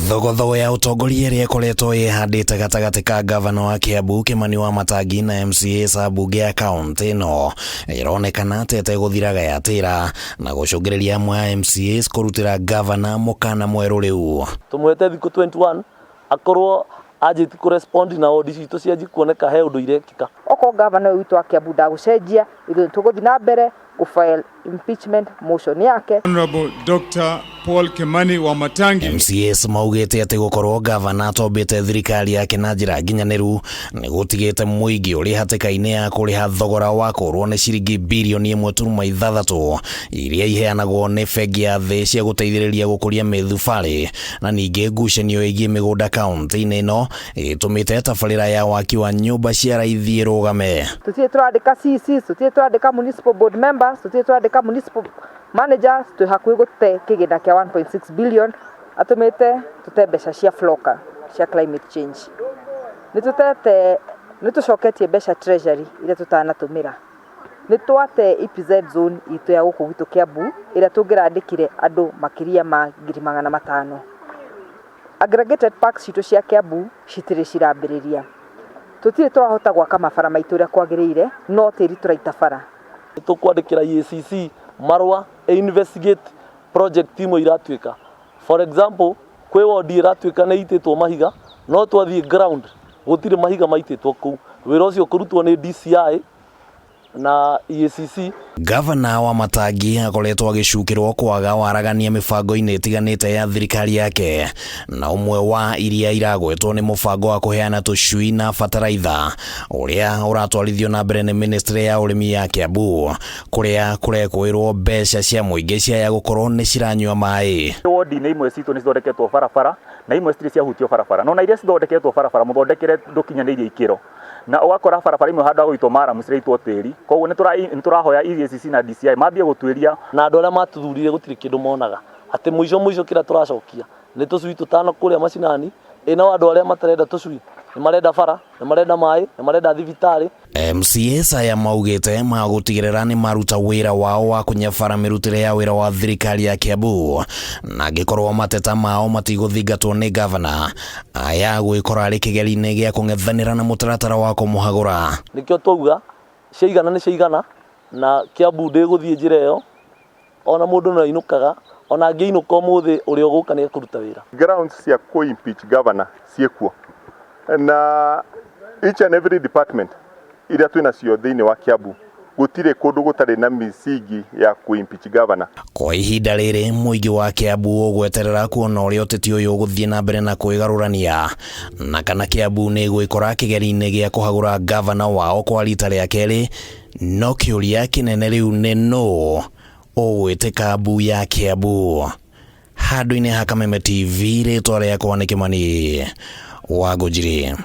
Thogothogo ya ũtongoria ĩrĩa ĩkoretwo ĩhandĩte gatagatĩ ka gavana wa Kiambu Kimani Wamatangi na MCAs a mbunge ya kaunti ĩno ĩronekana ta ĩtegũthiraga yatĩra na gũcũngĩrĩria amwe a MCAs kũrutĩra gavana mũkana mwerũ rĩu. Tũmũhete thikũ 21 akorwo anjĩti kũrespond na wodi citũ cianji kuoneka he ũndũ irekĩka. Okorwo gavana ũyũ witũ wa Kiambu ndagũcenjia, ithuĩ tũgũthiĩ na mbere gũ-file impeachment motion yake. Honorable Dr. Paul Kimani Wamatangi. MCAs maugĩte atĩ gũkorwo gavana atombĩte thirikari yake na njĩra nginyanĩru nĩ gũtigĩte mũingĩ ũrĩ hatĩka-inĩ ya kũrĩha thogora wa kũrwo nĩ ciringi birioni 1.6 iria iheanagwo nĩ bengi ya thĩ cia gũteithĩrĩria gũkũria mĩthubarĩ, na ningĩ ngucanio ĩgiĩ mĩgũnda kaunti-inĩ ĩno ĩtũmĩte tabarĩra ya waki wa nyũmba cia raithi ĩrũgame. Tũtirĩ tũrandĩka CCs, tũtirĩ tũrandĩka municipal board members, tũtirĩ tũrandĩka municipal managers, twĩ hakuhĩ gũte kĩgĩna kĩa 1.6 billion atũmĩte tũte mbeca cia FLLoCA cia climate change. Nĩ tũtete, nĩ tũcoketie mbeca treasury iria tũtanatũmĩra. Nĩ twate EPZ zone itũ ya gũkũ gwitũ Kiambu ĩrĩa tũngĩrandĩkire andũ makĩria ma 500,000. Aggregated parks citũ cia Kiambu citirĩ cirambĩrĩria. Tũtirĩ tũrahota gwaka mabara maitũ ũrĩa kwagĩrĩire, no tĩri tũraita bara. Tũkwandĩkĩra EACC marũa investigate project imwe iratuĩka. For example, kwĩ wodi ĩratuĩka nĩ itĩtwo mahiga, no twathiĩ ground gũtirĩ mahiga maitĩtwo kũu. Wĩra ũcio kũrutwo nĩ DCI na EACC. Gavana Wamatangi akoretwo agĩcukĩrwo kwaga waragania mĩbango-inĩ ĩtiganĩte ya thirikari yake, na ũmwe wa iria iragwetwo nĩ mũbango wa kũheana tũcui na bataraitha ũrĩa ũratwarithio na mbere nĩ ministry ya ũrĩmi ya Kiambu, kũrĩa kũrekũĩrwo mbeca cia mũingĩ ciaya gũkorwo nĩ ciranyua maĩ. Wodi-inĩ imwe citũ nĩ cithondeketwo barabara na imwe citirĩ ciahutio barabara, no na iria cithondeketwo barabara mũthondekere ndũkinyanĩirie ikĩro, na ũgakora barabara imwe handũ ha gũitwo maramu ciraitwo tĩri. Koguo nĩ tũrahoya EACC na DCI mambie gũtuĩria. Na andũ arĩa matuthurire gũtirĩ kĩndũ monaga, atĩ mũico mũico kĩrĩa tũracokia nĩ tũcui tũtano kũrĩa macinani. Ĩ nao andũ arĩa matarenda tũcui nĩ marenda bara, nĩ marenda maĩ, nĩ marenda thibitarĩ. MCAs aya maugĩte magũtigĩrĩra nĩ maruta wĩra wao wa kũnyabara mĩrutĩre ya wĩra wa thirikari ya Kiambu, na angĩkorwo mateta mao matigũthingatwo nĩ gavana, aya gwĩkora arĩ kĩgeri-inĩ gĩa kũng'ethanĩra na mũtaratara wa kũmũhagũra. Nĩkĩo twauga ciaigana nĩ ciaigana, na Kiambu ndĩgũthiĩ njĩra ĩyo. Ona mũndũ no ainũkaga, ona angĩinũka ũmũthĩ, ũrĩa ũgũka nĩ ekũruta wĩra. Grounds cia kũ impeach governor ciĩkuo, na each and every department iria twĩ nacio thĩinĩ wa Kiambu, gũtirĩ kũndũ gũtarĩ na misingi ya kũ impeach governor. Kwa ihinda rĩrĩ, mũingĩ wa Kiambu ũgweterera kuona ũrĩa ũteti ũyũ ũgũthiĩ na mbere na kwĩgarũrania, na kana Kiambu nĩ ĩgwĩkora kĩgeri-inĩ gĩa kũhagũra gavana wao kwa rita rĩa kerĩ. No kĩũria kĩnene rĩu nĩ nũ ũgwĩtĩka mbu ya Kiambu? Handũ-inĩ ha Kameme TV, rĩtwa rĩakwa nĩ Kĩmani wa Ngũnjiri.